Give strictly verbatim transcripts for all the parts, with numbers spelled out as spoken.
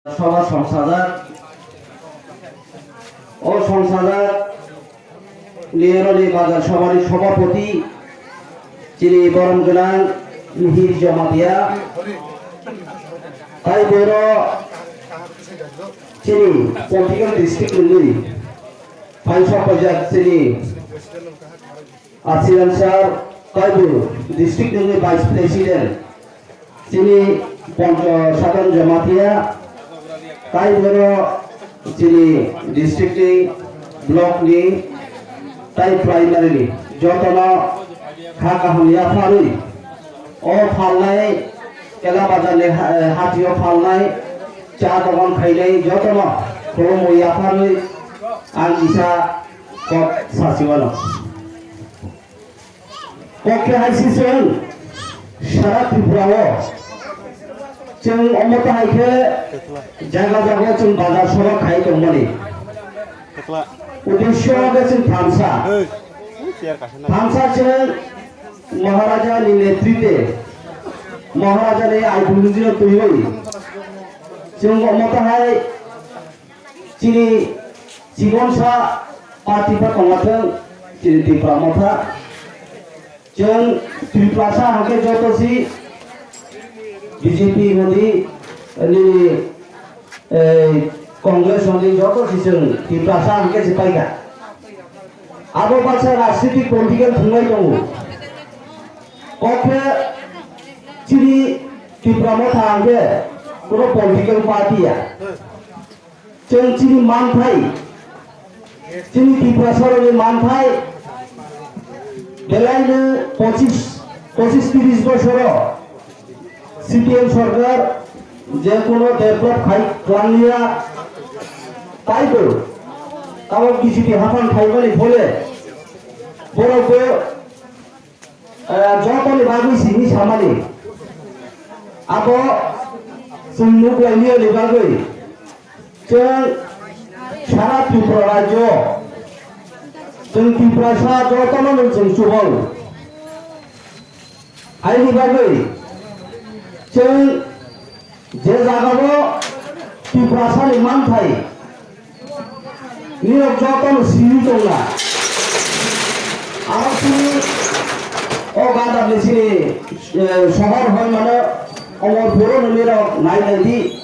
Sabha songsajak. O songsajak ni oroni bazar sabhani sabhapati chini borom gwnang Mihir Jamatia. Tai boro chini political district ni paisok pajak chini Asiran sir, Kaibu district ni vice president, chini Poncho Sadhan Jamatia, Kaibu ro chini district ni, block ni, tai primary ni, jotono kha kaham yapharwi, o phalnai, Kela bazar ni ha-, hatio phalnai, cha dogan khainai, jotono khulumwi yapharwi, ang kisa kok sasiwano. Kok khe hai si chwng sara Tripura o. Chwng omo to hai khe jaga jaga chwng bazar sabha khai tongmani. Uddesho khe chwng thamsa. Thamsa chwng Maharaja ni netritwe, Maharaja ni ideology no twiwi chwng omo to hai Chini chikonsa party pha tongma thwng, chini Tipra Motha. Chwng Tiprasa hwnkhe joto si B J P hwnwi nini, eh, Congress hwnwi joto si chwng Tiprasa hwnkhe si paikha. Abo baksa rajnitik political thwnglai tongo. Kok khe chini Tipra Motha hwnkhe kuno political party ya. Chwng chini manthai, chini Tiprasarokni manthai, belaino pochis, pochis tris bosoro C P M sorkar je kono develop khai khlangya, taibo abo B J P haphang khaimani phole borokbo Eh, jotoni bagwi simi samani. Abo chwng nuk lainiyani bagwi chwng sara Tripura rajyo, chwng Tiprasa jotono nwng chwng chubao. Aini bagwi chwng Je jagao Tiprasani manthai nirok jotono simi tongna. Aro chini o gadar ni chini, eh, sohor hoi mano omo puro no nirok nai nai di.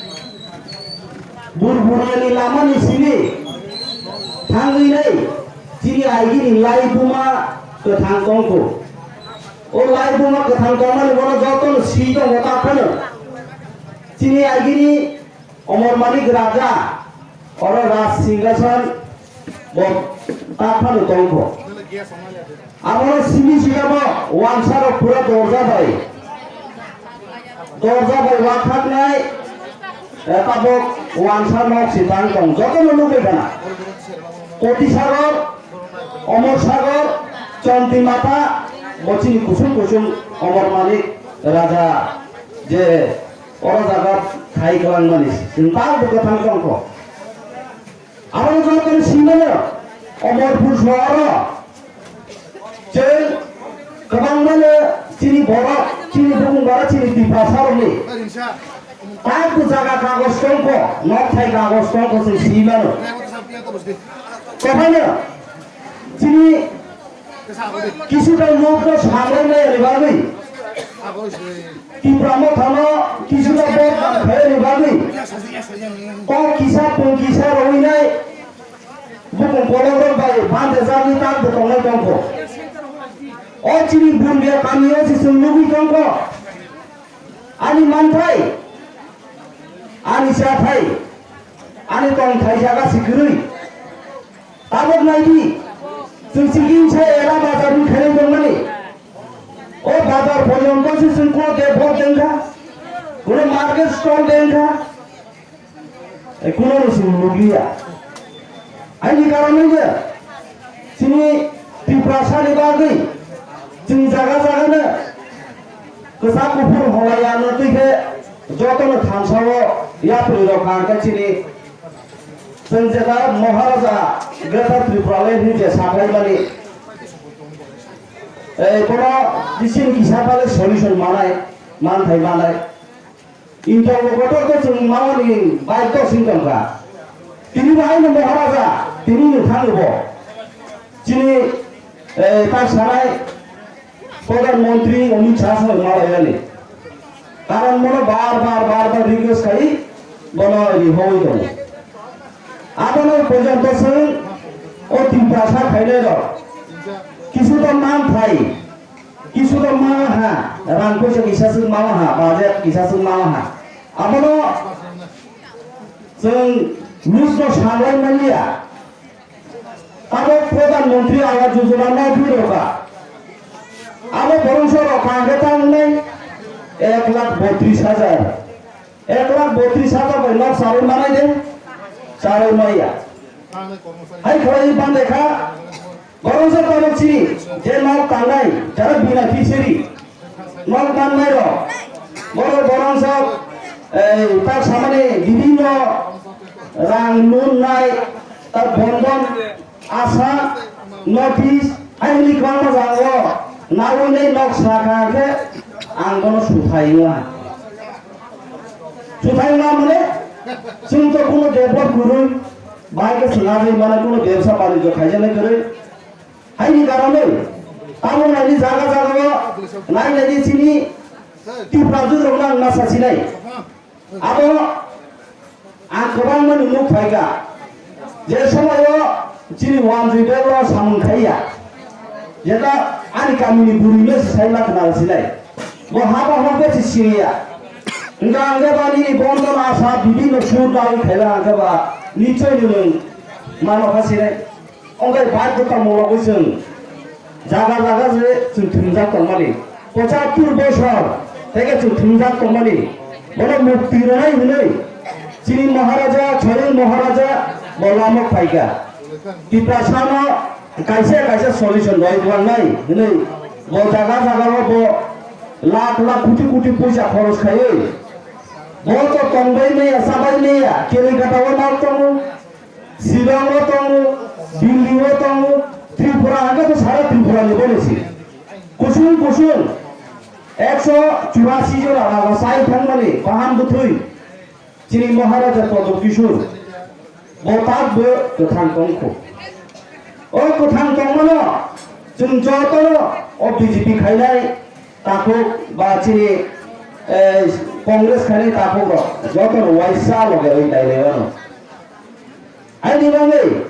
Bur burani lama ni simi thangwi nai chini aigini lai buma kwthang tongkho. O lai buma kwthang tongmani bono jotono si tongo ta phano. Chini agini Omor Manik Raja, oro Raj Singhasan bo ta phano tongkho. Abono simi sikabo wansaro pura dorja bai. Dorja bai wakhaknai, eh, tabok wansa nok si tang tong. Jotono nugwi khana. Koti Sagor, Omor Sagor, Chonti Mata, bo chini kusum kusum Omor Manik Raja je oro jaga khai kwlangmani chwng ta bo kwthang tongkho. Abo jotono simano Omorpur sohoro chwng kwbangmano chini borok, chini bumung borok, chini Tiprasarokni. Tabuk jaga kagoj tongkho, nokthai kagoj tongkho chwng swi mano. Kophano chini kisuta nokno samlai nai ni bagwi, Tipra Mothano kisuta vote khaina ni bagwi, kok kisa pung kisa rwinai bukung kolok rok bai bante jagwi tak bo tongnai tongkho. O chini Bundia kami o se chwng nugwi tongkho. Ani manthai, ani chathai, ani tongthai jaga se kwrwi. Tabok naidi, chwng chikingsa era bazar ni khainai tongmani. O bazar porjonto se chwng kuno develop dengkha, kuno market stall dengkha. Kuno no chwng nukliya. Aini karon wngkha chini Tiprasani bagwi chwng jaga jagano kwchak kuphur holai ano twi khe jotono thansao yapri rok kha khe chini chwng jeta Maharaja Greater Tripura Land hinwi je saklaimani. Ei bono bising kisa pale solution manai, manthai manai. Interlocutor khe chwng mawani baidhyo sing tongkha. Tini bo haino Maharaja, tini no thang bo. Chini, eh, ta sanai Pradhan Mantri Amit Shah song malaiyani. Karon bono bar bar bar bar request khai bono rihowi tongo. Abono porjonto chwng o Tiprasa khainai rok kisu to man thai, kisu to mama ha, rang poisa kisa chwng mama ha, budget kisa chwng mama ha. Abono chwng lose no sanai manya. Abo Pradhan Mantri Awas Yojana no phi rokha. Abo borok so rokha hwnkhe ta wngnai ek lakh botris hajar. Ek lakh botris hajar bai nok charwi manai de? Charwi maya. Hai khlai bande kha. Borok so tabuk chini je nok tangnai jara beneficiary. Nok mannai rok, borok borok sok, eh, tak samani bibinno rang nun nai, tak bondon, asa, notice, aini kwbangma jago, nawi nai nok saka khe ang bono suthai wngya. Suthai wngya mane, chwng to kuno develop kwrwi, bai khe swngna jai mane kuno bebsa banijyo khaijaknai kwrwi. Haini karonwi, tamo naini jaga jagao, nai naini chini Tipra jwk rokno ang ma sachinai. Abo ang kwbangmani nuk phaikha. Je somoio chini wanjwi bebro samung khaiya. Jeta ani kamini bwrwino sai ma khna sinai. Bo haba hokhe se siriya. Hwnkha hwnkhe ba nini bondon asa bibinno sur dawi khaiba hwnkhe ba nichoi nwng mano kha sinai. Wngkhe bai bwkha munglogo chwng jaga jaga se chwng thwngjak tongmani. Pochattur bosor tei khe chwng thwngjak tongmani. Bono mukti rwnai hwnwi chini Maharaja, Chwayung Maharaja bo lama phaikha. Tiprasano kaisa kaisa solution rwai rwnai hwnwi bo jaga jaga o bo lakh lakh koti koti poisa khoros khaiwi bo to tongbai maya, chabai maya, Kelikata o nok tongo. Shillong o tongo, Delhi o tongo, Tripura hwnkhe to sara Tripura ni bono se. Kusung kusung ekso churasi jora raja sai thangmani kaham bwthwi chini Maharaja Pradyot Kishore bo tak bo kwthang tongkho. O kwthang tongmano chwng jotono o B J P khainai takhuk ba chini, eh, Congress khainai takhuk rok jotono waisa loge oi dailai mano. Aini bagwi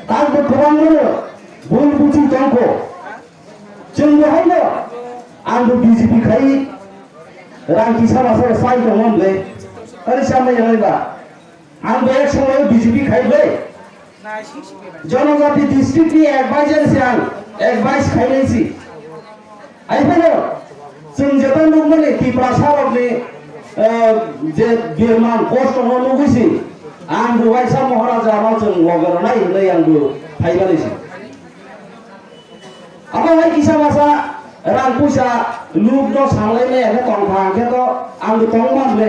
takbo kwbangmano bul buchi tongkho. Chwng bo haino angbo B J P khai rang kisa masa sai tongmon le. Kari samai yanai ba. Angbo ek somoyo B J P khai ble. Jonojati district ni advisor se ang advice khainai si. Hai phano chwng jeta nukmani Tiprasa rokni, eh, je birman kosto no nugwi si, ang bo waisa Maharaja no chwng loge rwnai hwnwi ang bo phaimani si. Abo hai kisa masa rang puisa luk no sanglai maya khe tong kha hwnkhe to ang bo tong man le.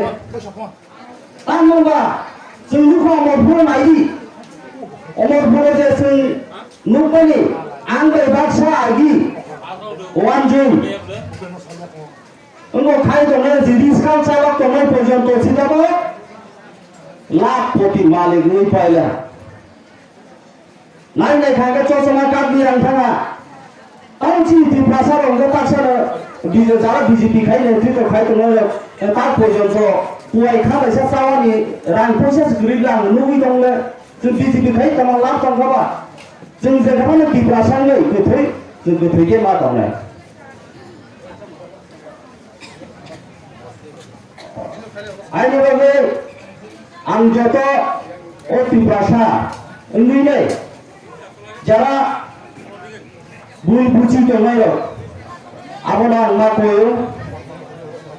Tamo ba chwng nukha Omorpuro naidi. Omorpuro je chwng nukmani ang bai baksa agi wanjung. Wngkha khai tongnai jidi skal chalok tongnai porjonto sitabo lakh koti malik wngwi paila. Nai nai kha khe chosma kap ni rang thanga. Tamo chini Tiprasa rok hwnkhe taksano B J, jara B J P khai netrito khai tongnai rok, eh, tak porjonto kuai kha laisa chawani rang poisa se kwrwi lang nugwi tongle. Chwng B J P khai tamo lab tong kha ba? Chwng je kha phano Tiprasa wngnai kwthwi, chwng kwthwi khe ma tongnai. Aini bagwi ang joto o Tiprasa wngwi nai jara bul buchi tongnai rok, abono ang ma koyo,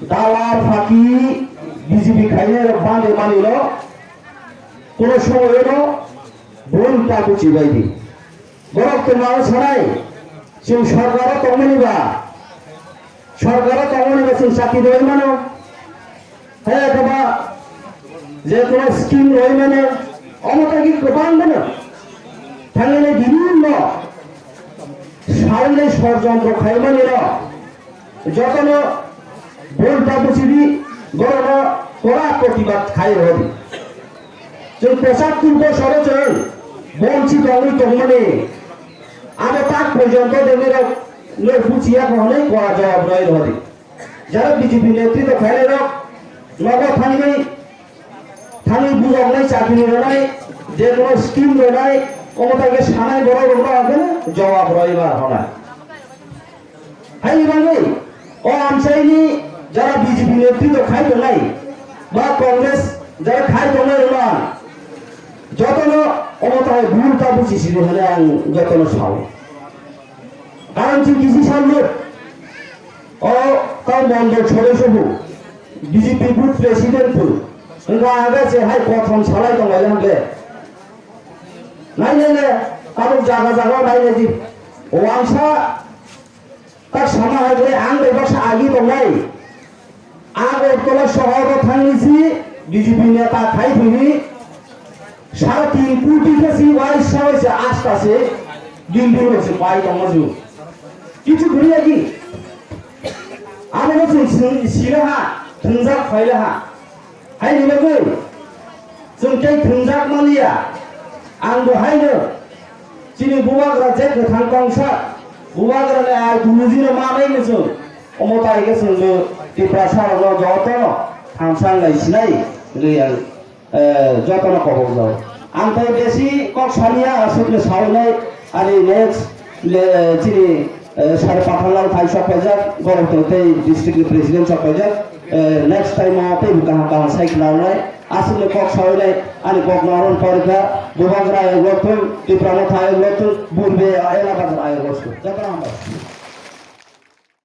dalar phaki B J P khainai rok bande mani rok, kono somoyo no bul ta buchi bai di. Borok twmao sanai, chwng sorkaro tongmani ba, sorkaro tongmani ba chwng chakri rwui mano. Hai, othaba je kono scheme rwui mano, omo tagwi kwbang mano. Thangwi bibinno salni sorjontro khaimani no, jotono bul ta buchidi, borokno Kora protibad khai rodi. Chwng pochattor bosoro chwng bonchi tongwi tongmani abo tak porjonto denirok le buchiya ko hwnwi kora jawab roi rodi. Jara B J P netrito khairok nogo thangwi thangwi bujoknai chakri rwnai, je kono scheme rwnai, omo tai khe sanai borok rok no jawab roi ba hwnai. Haini bagwi o amchaini jara B J P netrito khai tongnai ba Congress jara khai tongnai rwma jotono omo tai bhul ta buchi sidi hwnwi ang jotono sao. Karon chwng kisi salno o tei mondol sodosyo bo B J P booth president bo wngkha aga se hai kothom salai tonglai hwnle. Nainai le tabuk jaga jaga nainai di. Wangsa tak sama hai ble ang bai baksa agi tongnai. Agartala sohoro thangwi si B J P neta khai thwngwi sare tin koti khe si waisa waisa asta se din din rok se pai tongma ju. Kichu guriya ki? Amo no chwng sila ha, thwngjak phaila ha. Haini bagwi chwng tei thwngjak manliya. Ang bo haino chini bubagra je kwthang tongsa, bubagrani ai guruji no manai no chwng. Omo tai khe chwng bo Tiprasa rokno jotono thamsa wng lai sinai hwnwi ang, eh, jotono kobok jago. Ang tai besi kok saliya aswk le sawi nai ani next le chini, eh, sir Pathanlal Thai sok paijak, borok tei district ni president sok paijak, eh, next time o tei bo kaham kaham sai khna nai. Aswkno kok sawi nai, ani kok no aron pori kha, bubagra ayok rok thung, Tipra Motha ayok rok thung, Burbe Ela Bazar ayok rok thung. Jotono hambai.